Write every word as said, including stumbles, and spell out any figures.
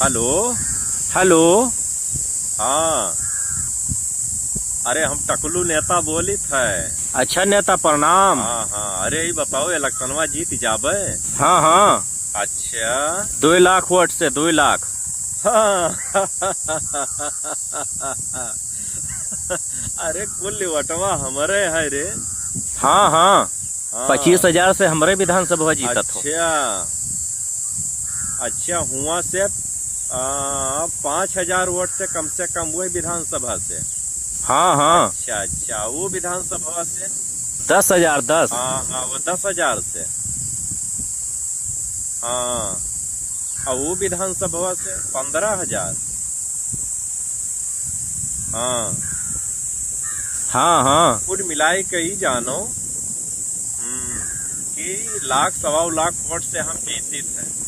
हेलो। हेलो। हाँ। अरे, हम टकलू नेता बोलित है। अच्छा नेता, प्रणाम। हाँ, हाँ। अरे, ई बताओ, इलेक्शनवा जीत जाबे? हाँ, हाँ। अच्छा। दुई लाख वोट से, दुई लाख। हाँ। अरे, कुल वोटवा हमरे है रे। हाँ, हाँ। हाँ। पच्चीस हजार से हमरे विधानसभा जीतत हो। अच्छा। अच्छा, हुआ से, आ, पाँच हजार वोट से कम से कम वही विधानसभा से। हाँ, हाँ। अच्छा, अच्छा, वो विधानसभा से? दस हजार, दस। हाँ, हाँ, वो दस हजार से। हाँ, और वो विधानसभा से पन्द्रह हजार। हाँ। हाँ, हाँ। कुल मिलाई के ई जानो, हम्म, कि लाख, सवा लाख वोट से हम जीतित है।